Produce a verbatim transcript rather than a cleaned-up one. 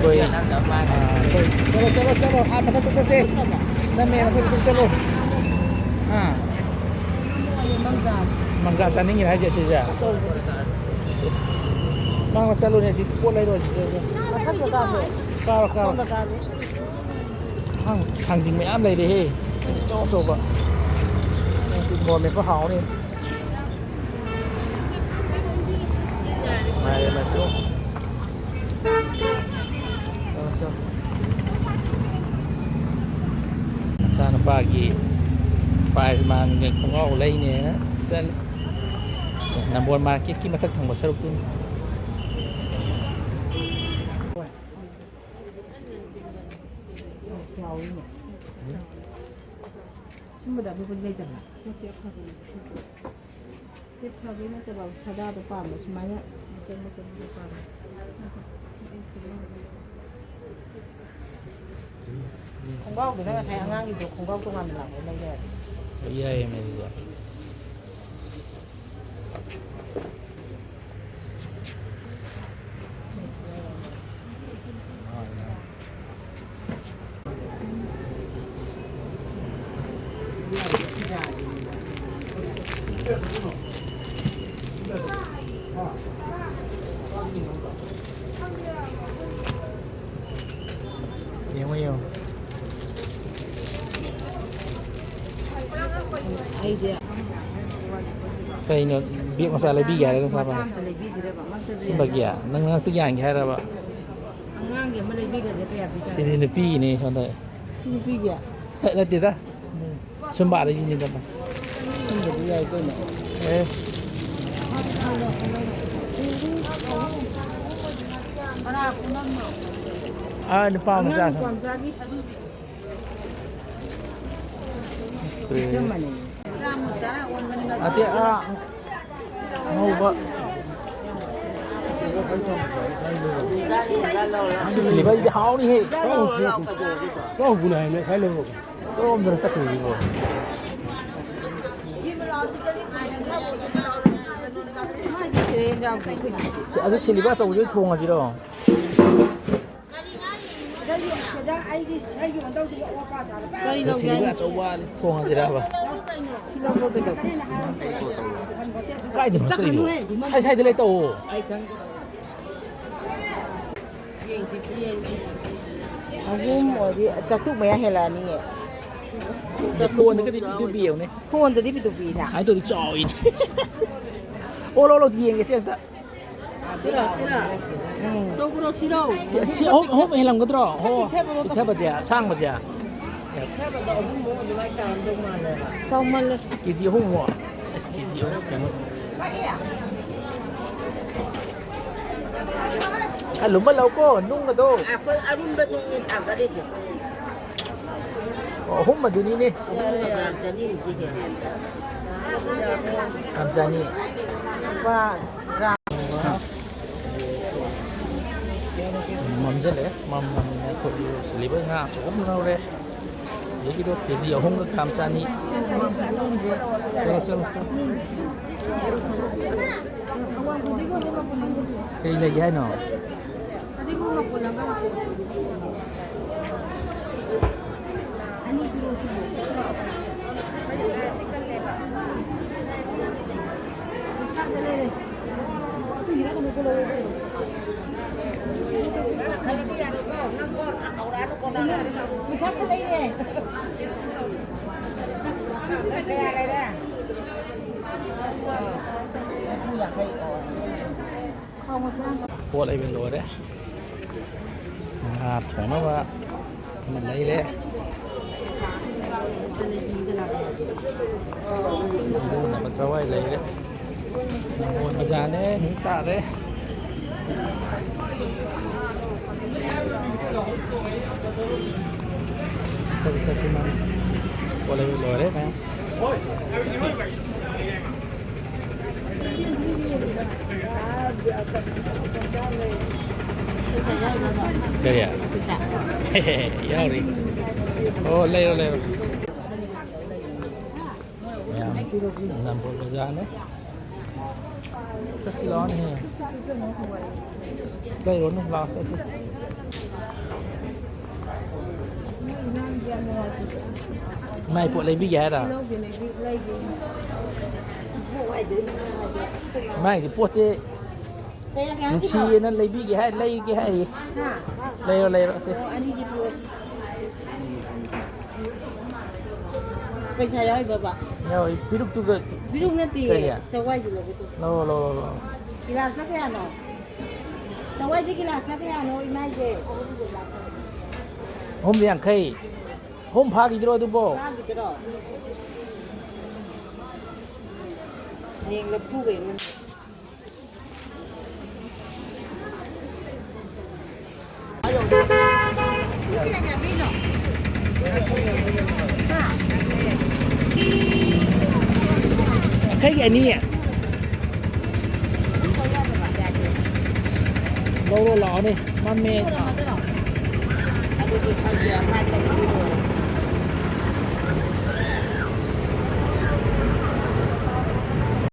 ꯑꯩꯈꯣꯏ, ꯑꯥ, ꯑꯩꯈꯣꯏ, ꯆꯠꯂꯣ, ꯆꯠꯂꯣ, ꯆꯠꯂꯣ, ꯑꯥ, ꯃꯊꯛꯇ ꯆꯠꯁꯦ꯫ ꯅꯝꯃꯦ, ꯃꯊꯛꯇ ꯆꯠꯂꯣ꯫ ꯑꯥ꯫ ꯃꯪꯒ꯭ꯔꯥ ꯆꯥꯅꯤꯡꯉꯤꯔ ꯍꯥꯏꯁꯦ ꯁꯤꯁꯦ? ꯃꯥꯡꯗ ꯆꯠꯂꯨꯅꯦ, ꯁꯤ ꯄꯣꯠ ꯂꯩꯔꯨꯔꯁꯤ, ꯆꯠꯂꯨ꯫ ꯃꯊꯛꯇ ꯀꯥꯁꯦ꯫ ꯀꯥꯔꯣ, ꯀꯥꯔꯣ꯫ ꯁꯣꯝꯗ ꯀꯥꯁꯦ꯫ ꯊꯥꯡ-, ꯊꯥꯡꯖꯤꯡ ꯃꯌꯥꯝ ꯂꯩꯔꯦꯍꯦ꯫ ꯑꯆꯧ ꯑꯆꯧꯕ꯫ ꯃꯣꯔꯣꯛ ꯃꯦꯠꯄ ꯍꯥꯎꯅꯤ꯫ ꯃꯥꯏꯔꯦꯟ ꯃꯇꯨꯝ꯫ ꯆꯠꯂꯣ, ꯆꯠꯂꯣ꯫ ꯃꯆꯥꯅꯨꯄꯥꯒꯤ ꯄ꯭ꯔꯥꯏꯖ ꯃꯥꯡꯒꯦ ꯈꯣꯡꯒ꯭ꯔꯥꯎ ꯂꯩꯅꯦꯅ ꯆꯠꯂꯤ꯫ ꯅꯝꯕꯣꯜ ꯃꯥꯔꯀꯦꯠꯀꯤ ꯃꯊꯛ ꯊꯪꯕ ꯁꯔꯨꯛꯇꯨꯅꯤ꯫ ꯁꯤꯟꯕꯗ ꯑꯗꯨꯕꯨ ꯂꯩꯗꯕ꯭ꯔꯥ? ꯅꯠꯇꯦ, ꯑꯐꯕꯅꯦ ꯁꯤꯁꯦ꯫ ꯁꯤ ꯐꯕꯩ ꯅꯠꯇꯕ, ꯁꯥꯗꯥꯗꯣ ꯄꯥꯝꯕ, ꯁꯨꯃꯥꯏꯅ ꯃꯆꯟ ꯃꯆꯟꯗꯣ ꯄꯥꯝꯕ꯫ ꯈꯣꯡꯒ꯭ꯔꯥꯎꯗꯨꯅ ꯉꯁꯥꯏ ꯑꯉꯥꯡꯒꯤꯗꯣ ꯈꯣꯡꯒ꯭ꯔꯥꯎ ꯇꯣꯉꯥꯟꯅ ꯂꯥꯛꯄ ꯂꯩ ꯌꯥꯏ꯫ ꯌꯥꯏꯌꯦ, ꯃꯦꯝ, ꯑꯗꯨꯗꯤ꯫ ꯌꯦꯡꯉꯣ, ꯌꯦꯡꯉꯣ꯫ ꯑꯩꯗꯤ ꯀꯩꯅꯣ, ꯕꯦꯛ ꯃꯆꯥ ꯂꯩꯕꯤꯒꯦ ꯍꯥꯏꯔꯒ ꯃꯆꯥ ꯁꯥꯕ? ꯑꯝꯇ ꯂꯩꯕꯤꯁꯤꯔꯕ? ꯑꯃꯠꯇꯁꯨ ꯁꯤꯝꯕꯒꯤ? ꯌꯥꯟꯕꯤꯗꯕ? ꯅꯪ ꯉꯛꯇ ꯌꯥꯟꯒꯦ ꯍꯥꯏꯔꯕ? ꯑꯉꯥꯡꯒꯤ ꯑꯃ ꯂꯩꯕꯤꯒꯁꯦ ꯀꯌꯥ ꯄꯤꯖꯥꯠꯅꯣ? ꯁꯤꯗꯤ ꯅꯨꯄꯤꯒꯤꯅꯦ, ꯁꯣꯝꯗ꯫ ꯁꯤ ꯅꯨꯄꯤꯒꯤ? ꯅꯠꯇꯦꯗ꯫ ꯁꯨꯝꯕ ꯑꯗꯒꯤꯅꯤꯗꯅ꯫ ꯁꯨꯝꯕꯗꯤ ꯌꯥꯏ ꯀꯩꯅꯣ꯫ ꯑꯦ꯫ ꯑꯥ, ꯅꯨꯄꯥ ꯃꯆꯥ꯫ ꯑꯉꯥꯡ ꯅꯨꯄꯥ ꯃꯆꯥꯒꯤ? ꯑꯦ꯫ ꯑꯇꯩ, ꯑꯥ, ꯑꯉꯧꯕ꯫ ꯁꯤ ꯁꯤꯂꯤꯚꯔꯁꯤꯗꯤ ꯍꯥꯎꯅꯤꯍꯦ꯫ ꯂꯧꯕꯅꯦ ꯍꯥꯏꯅꯦ, ꯈ꯭ꯋꯥꯏ ꯂꯧꯔꯣ꯫ ꯀꯔꯣꯝꯗꯅꯣ ꯆꯠꯈ꯭ꯔꯤꯁꯤꯕꯣ? ꯁꯤ, ꯑꯗꯨ ꯁꯤꯂꯤꯚꯔ ꯑꯆꯧꯕꯁꯦ ꯑꯣꯏꯅ ꯊꯣꯡꯉꯁꯤꯔꯣ? ꯀꯔꯤ ꯂꯧꯒꯦ ꯁꯤꯡꯖꯨ ꯍꯥꯏꯅꯣ? ꯑꯆꯧꯕ ꯊꯣꯡꯉꯁꯤꯔꯕ? ꯁꯤ ꯂꯧꯕ ꯀꯩꯗꯧꯕ? ꯀꯥꯏꯗꯅꯣ ꯆꯠꯇꯣꯏꯗꯣ? ꯁꯥꯏ ꯁꯥꯏꯗ ꯂꯩ ꯇꯧꯑꯣ꯫ ꯑꯍꯨꯝ ꯑꯣꯏꯔꯗꯤ ꯆꯥꯇ꯭ꯔꯨꯛ ꯃꯌꯥ ꯍꯦꯜꯂꯛꯑꯅꯤꯌꯦ꯫ ꯐꯣꯟꯗꯒꯗꯤ ꯄꯤꯛꯇꯨ ꯄꯤꯛꯑꯦꯕꯅꯦ꯫ ꯐꯣꯟꯗꯗꯤ ꯄꯤꯛꯇꯨ ꯄꯤꯛꯏꯅ꯫ ꯁꯨꯃꯥꯏꯅ ꯇꯧꯗꯤ ꯆꯥꯎꯋꯤꯅꯦ꯫ ꯑꯣ, ꯂꯧ, ꯂꯧ, ꯌꯦꯡꯒꯦ ꯁꯤ ꯑꯝꯇ꯫ ꯁꯤꯔꯣ, ꯁꯤꯔꯣ꯫ ꯎꯝ꯫ ꯑꯆꯧꯕꯔꯣ, ꯁꯤꯔꯣ? ꯁꯤ, ꯁꯤ ꯑꯍꯨꯝ, ꯑꯍꯨꯝ ꯍꯦꯜꯂꯝꯒꯗ꯭ꯔꯣ? ꯍꯣ, ꯄꯤꯛꯊꯕꯗꯣ ꯄꯤꯛꯊꯕꯁꯦ, ꯑꯁꯥꯡꯕꯁꯦ꯫ ꯄꯤꯛꯊꯕꯗꯣ ꯑꯍꯨꯝꯃꯨꯛ ꯑꯗꯨꯃꯥꯏꯅ ꯇꯥꯔꯝꯗꯧ ꯃꯥꯜꯂꯦꯕ꯫ ꯆꯥꯎꯃꯜꯂꯦ꯫ ꯀꯦ ꯖꯤ ꯑꯍꯨꯝꯃꯨꯛ? ꯑꯁ, ꯀꯦ ꯖꯤ ꯑꯍꯨꯝ ꯀꯩꯅꯣ꯫ ꯈꯔ ꯂꯨꯝꯕ ꯂꯧꯀꯣ, ꯅꯨꯡꯒꯗꯣ꯫ ꯑꯩꯈꯣꯏ ꯑꯔꯨꯝꯕ ꯅꯨꯡꯅꯤ ꯊꯥꯡꯒꯠꯂꯤꯁꯦ꯫ ꯑꯣ, ꯑꯍꯨꯝ ꯑꯗꯨꯅꯤꯅꯦ꯫ ꯒ꯭ꯔꯥꯝ ꯆꯅꯤꯃꯨꯛꯇꯤ ꯍꯦꯜꯂꯦ꯫ ꯒ꯭ꯔꯥꯝ ꯆꯅꯤ꯫ ꯂꯨꯄꯥ ꯒ꯭ꯔꯥꯝ꯫ ꯃꯝꯁꯤꯜꯂꯛꯑꯦ꯫ ꯃꯝ ꯃꯝꯅ ꯑꯩꯈꯣꯏꯒꯤ ꯁꯤꯜꯂꯤꯕ ꯉꯥ ꯑꯆꯧꯕ ꯑꯃ ꯂꯧꯔꯦ꯫ ꯑꯗꯒꯤꯗꯣ ꯀꯦ ꯖꯤ ꯑꯍꯨꯝꯒ ꯒ꯭ꯔꯥꯝ ꯆꯅꯤ꯫ ꯆꯠꯂꯣ, ꯆꯠꯂꯣ, ꯆꯠꯂꯣ꯫ ꯀꯩ ꯂꯩꯒꯦ ꯍꯥꯏꯅꯣ? ꯄꯩꯁꯥ ꯁꯥꯟꯅꯩꯅꯦ꯫ ꯀꯌꯥ ꯂꯩꯔꯦ? ꯍꯨꯝꯐꯨ ꯌꯥꯡꯈꯩ꯫ ꯑꯣ꯫ ꯄꯣꯠ ꯂꯩꯕ ꯂꯣꯏꯔꯦ꯫ ꯉꯥ ꯊꯣꯡꯅꯕ ꯑꯃ ꯂꯩꯔꯦ꯫ ꯏꯔꯣꯟꯅꯕ ꯆꯋꯥꯏ ꯂꯩꯔꯦ꯫ ꯅꯝꯕꯣꯜ ꯕꯖꯥꯔꯅꯦ, ꯅꯨꯃꯤꯠ ꯇꯥꯔꯦ꯫ ꯆꯠꯁꯤ, ꯆꯠꯁꯤ, ꯃꯥꯅꯦ꯫ ꯄꯣꯠ ꯂꯩꯕ ꯂꯣꯏꯔꯦ ꯃꯌꯥꯝ꯫ ꯀꯔꯤ? ꯄꯩꯁꯥ꯫ ꯌꯥꯎꯔꯤ꯫ ꯑꯣ, ꯂꯩꯔꯣ, ꯂꯩꯔꯣ꯫ ꯃꯌꯥꯝ ꯅꯝꯕꯣꯜ ꯕꯖꯥꯔꯅꯦ꯫ ꯆꯠꯁꯤ ꯂꯥꯛꯑꯣꯅꯦꯍꯦ꯫ ꯂꯩꯔꯣꯅꯦ, ꯂꯥꯛꯑꯣ, ꯆꯠꯁꯤ꯫ ꯏꯃꯥꯏ ꯄꯣꯠ ꯂꯩꯕꯤꯒꯦ ꯍꯥꯏꯔ? ꯂꯧꯒꯦ, ꯂꯩꯕꯤ-, ꯂꯩꯒꯦ꯫ ꯏꯃꯥꯏꯁꯦ ꯄꯣꯠꯁꯦ ꯀꯌꯥ, ꯀꯌꯥ ꯍꯥꯏꯁꯤꯅꯣ? ꯅꯨꯡꯁꯤꯌꯦꯅ ꯂꯩꯕꯤꯒꯦ ꯍꯥꯏ, ꯂꯩꯒꯦ ꯍꯥꯏꯔꯤ꯫ ꯍꯥ? ꯂꯩꯔꯣ, ꯂꯩꯔꯣ, ꯁꯦ꯫ ꯑꯣ, ꯑꯅꯤꯒꯤ ꯄꯤꯔꯛꯑꯣ꯫ ꯄꯩꯁꯥ ꯌꯥꯎꯔꯤꯕꯕ? ꯌꯥꯎꯔꯤ, ꯄꯤꯔꯨꯛꯇꯨꯒ꯫ ꯄꯤꯔꯨꯛ ꯅꯠꯇꯦ, ꯀꯩꯒꯤ? ꯆꯋꯥꯏꯗꯨ ꯂꯧꯒꯦ ꯇꯧꯕ꯫ ꯂꯧꯔꯣ, ꯂꯧꯔꯣ, ꯂꯧꯔꯣ꯫ ꯒꯤꯂꯥꯁꯇ ꯀꯌꯥꯅꯣ? ꯆꯋꯥꯏꯁꯦ ꯒꯤꯂꯥꯁꯇ ꯀꯌꯥꯅꯣ, ꯏꯃꯥꯏꯁꯦ? ꯑꯍꯨꯝ ꯌꯥꯡꯈꯩ꯫ ꯑꯍꯨꯝ ꯐꯥꯈꯤꯗ꯭ꯔꯣ ꯑꯗꯨꯕꯣ? ꯐꯥꯈꯤꯗ꯭ꯔꯣ? ꯌꯦꯡ ꯂꯐꯨꯒꯩꯅꯣ꯫ ꯌꯥꯡꯈꯩꯒꯤ ꯑꯅꯤ꯫ ꯂꯧꯔꯣ ꯂꯥꯛꯑꯣꯅꯦ, ꯃꯝꯃꯦ꯫